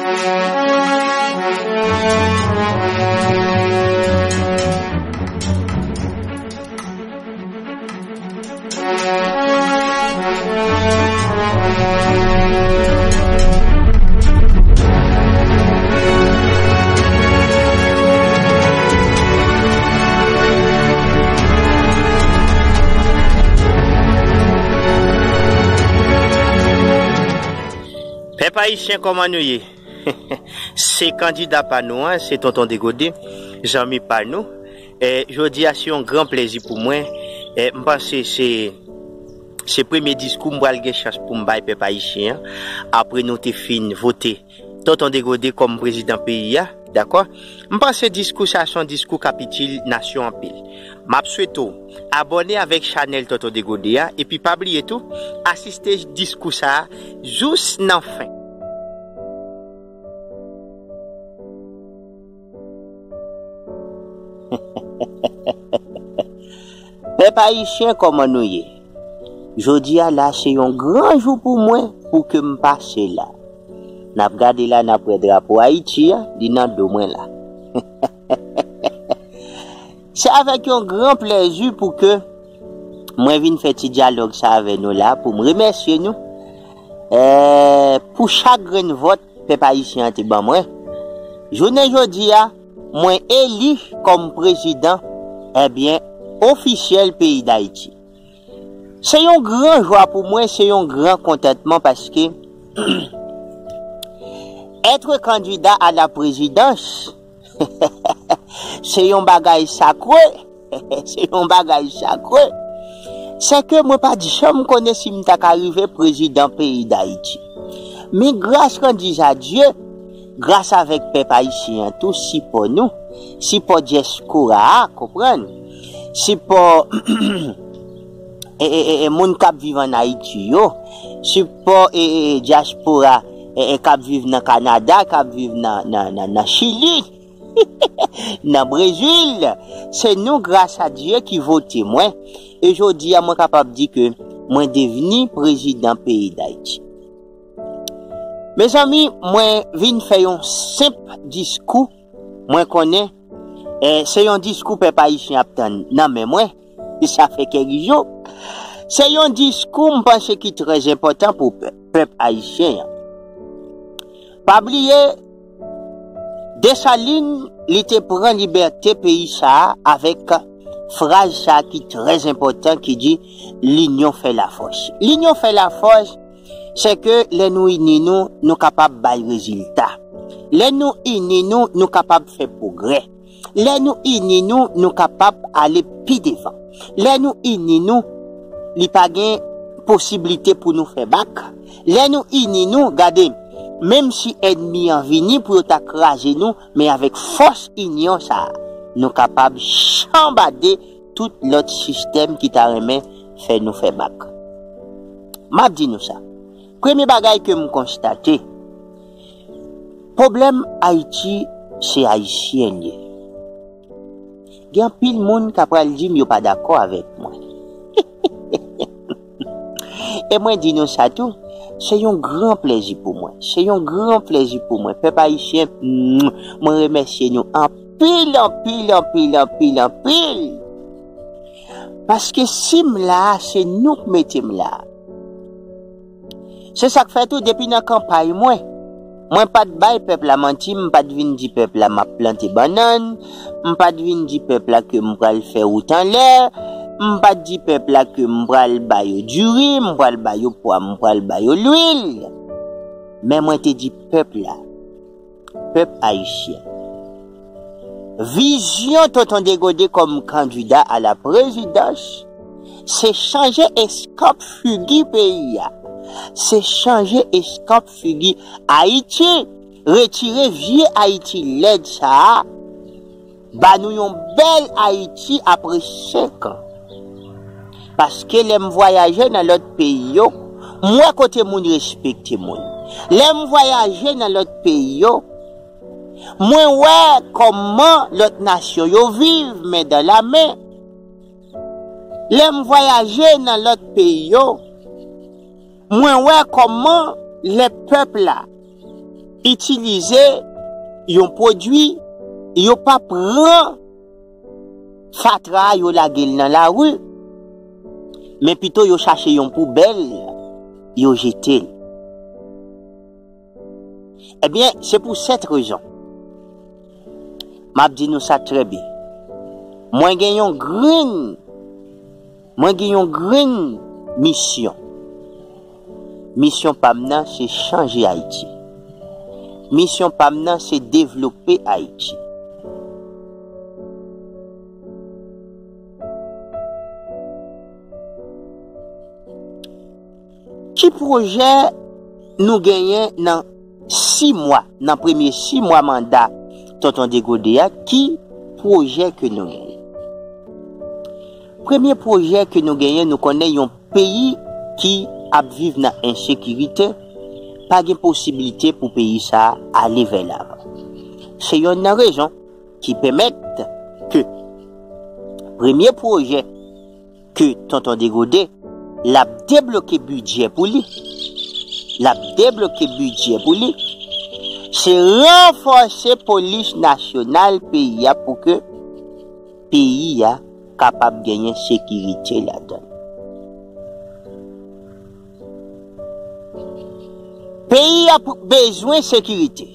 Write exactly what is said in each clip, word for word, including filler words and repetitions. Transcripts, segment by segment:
Pèp ayisyen, kòman nou ye? Se kandida pa nou an, se Tonton Degode, zanmi pa nou. E, jodi a, se yon gran plezi pou mwen. E, m panse se, se premye diskou m pral gen chans pou m bay pèp ayisyen an, apre nou te fin vote Tonton Degode kòm prezidan peyi a, dakò? M panse diskou sa se yon diskou k ap itil nasyon anpil. M ap swete w abòne avèk chanèl Tonton Degode a, epi pa bliye tou, asiste diskou sa a jous nan fen. Pèp ayisyen, kòman nou ye? Jodi a la, se yon gran jou pou mwen, pou ke m pase la. N ap gade la, n ap wè drapo Ayiti a, li nan do mwen la. Se avèk yon gran plezi pou ke mwen vin fè ti dyalòg sa avè nou la, pou m remèsye nou, eh, pou chak grenn vòt pèp ayisyen an te ban mwen. Jounen jodi a, mwen eli kòm prezidan, ebyen, ofisyèl peyi Dayiti. Se yon gran jwa pou mwen, se yon gran kontantman paske être candidat à la présidence, se yon bagay sakre. Se yon bagay sakre. Se ke mwen pa t janm konnen si m ta ka rive prezidan peyi Dayiti. Men gras grandis a Dye, gras avèk pèp ayisyen an tou, sipò nou, sipò dyaspora a, konprann? Sipò e, e, e, e, moun k ap viv ann Ayiti yo, sipò e, e, e, dyaspora e, e, k ap viv nan Kanada, k ap viv nan, nan, nan, nan Chili, nan Brezil. Se nou, gras a Dye, ki vote mwen. E jodi a, mwen kapab di ke mwen devni prezidan peyi Dayiti. Mezanmi, mwen vin fè yon senp diskou. Mwen konnen, eh, se yon diskou pèp ayisyen ap tann nan men mwen. E sa fè kèk jou. Se yon diskou m panse ki trè enpòtan pou pèp, pèp ayisyen an. Pa bliye, Desalin, li te pran libète peyi sa a avèk fraz sa a ki trè enpòtan ki di, linyon fè lafòs. Linyon fè lafòs, se ke lè nou ini nou, nou kapab bay rezilta. Lè nou ini nou, nou kapab fè pwogrè. Lè nou ini nou, nou kapab ale pi devan. Lè nou ini nou, li pa gen posiblite pou nou fè bak. Lè nou ini nou, gade, menm si ènmi an vini pou yo ta kraze nou, men avèk fòs inyon sa a, nou kapab chanbade tout lòt sistèm ki ta renmen fè nou fè bak. M ap di nou sa. Premye bagay ke m konstate, pwoblèm Ayiti, se Ayisyen l ye. Gen anpil moun k ap pral di m yo pa dakò avèk mwen. E mwen di nou sa tou, se yon gran plèzi pou mwen. Se yon gran plèzi pou mwen. Pèp ayisyen, mwen remèsye nou anpil, anpil, anpil, anpil, anpil. Paske si m la a, se nou k mete m la a. Se sa k fè tou, depi nan kanpay mwen, mwen pa t bay pèp la manti, m pa t vin di pèp la m ap plante bannann, m pa t vin di pèp la ke m pral fè wout anlè, m pa t di pèp la ke m pral ba yo diri, m pral ba yo pwa, m pral ba yo lwil. Men mwen te di pèp la, pèp ayisyen, vizyon Tonton Degode kòm kandida a la prezidans, se chanje eskanp figi peyi a. Se chanje eskanp figi Ayiti, retire vye Ayiti lèd sa a, ba nou yon bèl Ayiti apre senk an. Paske lè m vwayaje nan lòt peyi yo, m wè kote moun respekte moun. Lè m vwayaje nan lòt peyi yo, mwen wè kòman lòt nasyon yo viv men dan la men. Lè m vwayaje nan lòt peyi yo, mwen wè kòman lè pèp la itilize yon pwodui, yo pa pran fatra a, yo lage l nan lari, men pito yo chache yon poubèl, yo jete l. Ebyen, se pou sèt rezon. M ap di nou sa trè byen. Mwen gen yon grenn, mwen gen yon grenn misyon. Misyon pa m nan se chanje Ayiti. Misyon pa m nan se devlope Ayiti. Ki pwojè nou genyen nan sis mwa, nan premye sis mwa manda Tonton Degode a? Ki pwojè ke nou genyen? Premye pwojè ke nou genyen, nou konnen yon peyi ki ap viv nan ensekirite, pa gen posiblite pou peyi sa a ale vè lavan. Se yonn nan rezon ki pèmèt ke premye pwojè ke Tonton Degode, l ap debloke bidjè pou li. L ap debloke bidjè pou li. Se ranfòse polis nasyonal peyi a pou ke peyi a kapab genyen sekirite ladan l. Peyi a p-, bezwen sekirite.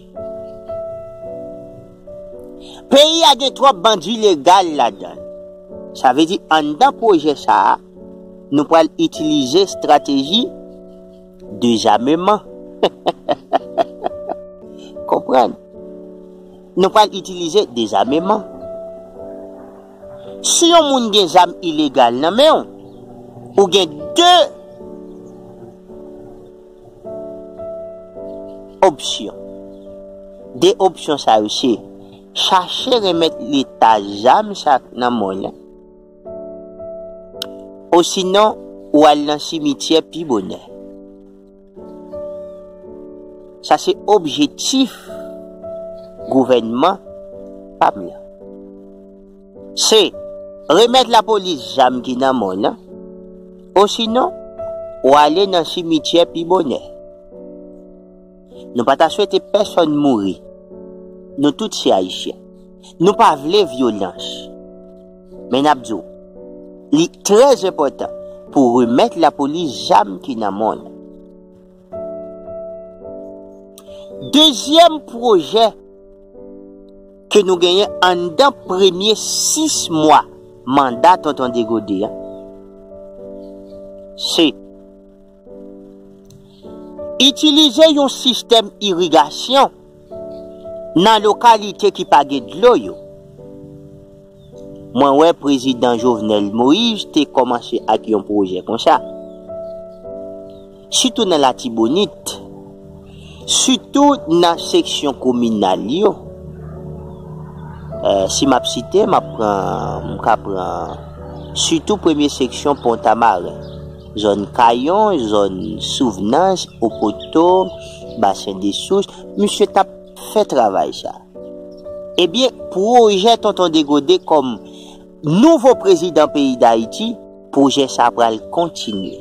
Peyi a gen twòp bandi legal ladan l. Sa vle di, anndan pwojè sa a, nou pral itilize estrateji dezameman. Konprann? Nou pral itilize dezameman. Si yon moun gen zam ilegal nan men w, ou gen de opsyon. De opsyon sa yo se chache remèt Leta zam sa k nan men w lan, osinon ou al nan simityè pi bonè. Sa se objektif gouvènman pa m lan. Se remèt lapolis zam ki nan men w lan, osinon ou ale nan simityè pi bonè. Nou pa ta swete pèsonn mouri. Nou tout se Ayisyen. Nou pa vle vyolans. Men n ap di w, li trè enpòtan pou remèt lapolis zam ki nan men w lan. Dezyèm pwojè ke nou genyen anndan premye sis mwa manda Tonton Degode a, se itilize yon sistèm irigasyon nan lokalite ki pa gen dlo yo. Mwen wè prezidan Jovenel Moïse te kòmanse ak yon pwojè konsa. Sitou nan Latibonit, sitou nan seksyon kominal yo. Eh, si m ap site, m ap pran, m ka pran sitou premye seksyon Pon Tamaren, zòn Kayon, zòn Souvnans, Opoto, Basen de Sous. Misye t ap fè travay sa. Ebyen, pwojè Tonton Degode kòm nouvo prezidan peyi Dayiti, pwojè sa pral kontinye.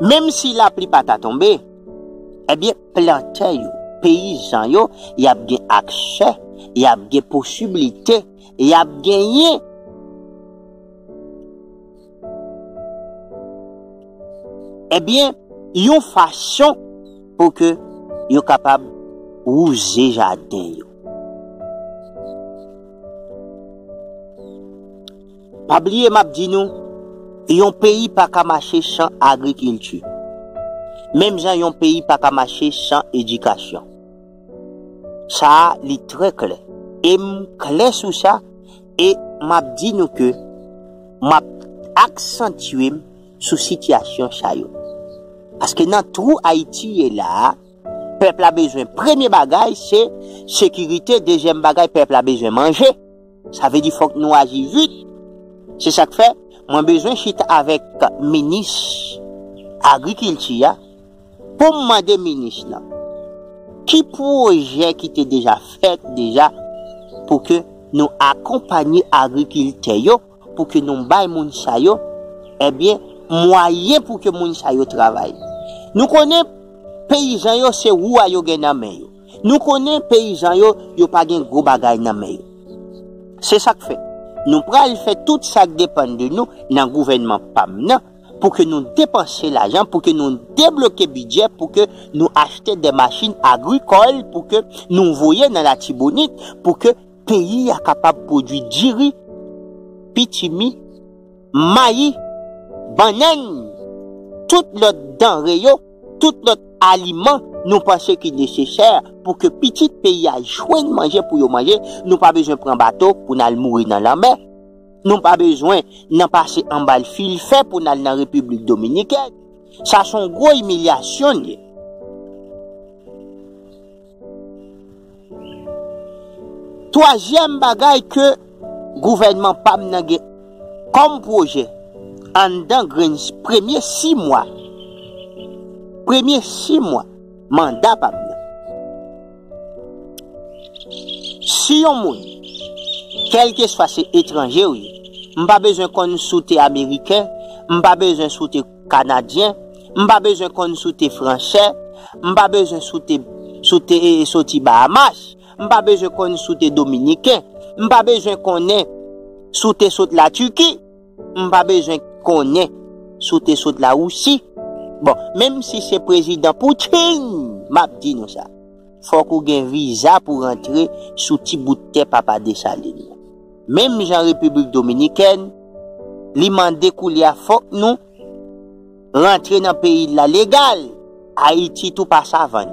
Menm si lapli pa ta tonbe, ebyen, plantè yo, peyizan yo, y ap gen aksè, y ap gen posiblite, y ap genyen, ebyen, yon fason pou ke yo kapab wouze jaden yo. Pa bliye, m ap di nou, yon peyi pa ka mache san agrikilti. Menm jan yon peyi pa ka mache san edikasyon. Sa a, li trè klè. E m klè sou sa, e m ap di nou ke m ap aksantye m sou sitiyasyon sa yo. Paske nan twou Ayiti ye la a, pèp la bezwen, premye bagay, se sekirite, dezyèm bagay, pèp la bezwen manje. Sa vle di fòk nou aji vit. Se sa k fè, mwen bezwen chita avèk minis agrikilti a, pou m mande minis lan, ki pwojè ki te deja fèt deja pou ke nou akonpanye agrikiltè yo, pou ke nou bay moun sa yo, ebyen, mwayen pou ke moun sa yo travay. Nou konnen Peyizan yo, se wou a yo gen nan men yo. Nou konnen peyizan yo, yo pa gen gwo bagay nan men yo. Se sa k fè nou pral fè tout sa k depann de nou nan gouvènman pa m nan, pou ke nou depanse lajan, pou ke nou debloke bidjè, pou ke nou achte de machin agrikòl, pou ke nou voye nan Latibonit, pou ke peyi a kapab pwodui diri, pitimi, mayi, bannann, tout lòt danre yo, tout lòt aliman nou panse ki nesesè pou ke pitit peyi a jwenn manje pou yo manje. Nou pa bezwen pran bato pou n al mouri nan lanmè. Nou pa bezwen nan pase anba fil fè pou n al nan Repiblik Dominikèn. Sa se yon gwo imilyasyon l ye. Twazyèm bagay ke gouvènman pa m nan gen kòm pwojè anndan grenn premye sis mwa, premye sis mwa manda pa m nan. Si yon moun, kèlkeswa se etranje w ye, m pa bezwen konn si w te ameriken, m pa bezwen si w te kanadyen, m pa bezwen konn si w te fransè, m pa bezwen si w te, si w te, e, soti Bahamas, m pa bezwen konn si w te dominiken, m pa bezwen konnen si w te sot Latiki, m pa bezwen konnen si w te sot Lawousi. Bon, menm si se prezidan Putin, m ap di nou sa. Fòk ou gen viza pou rantre sou ti bout tè papa Desalin nan. Menm jan Repiblik Dominikèn, li mande koulye a fòk nou rantre nan peyi l la legal. Ayiti tou pa savann.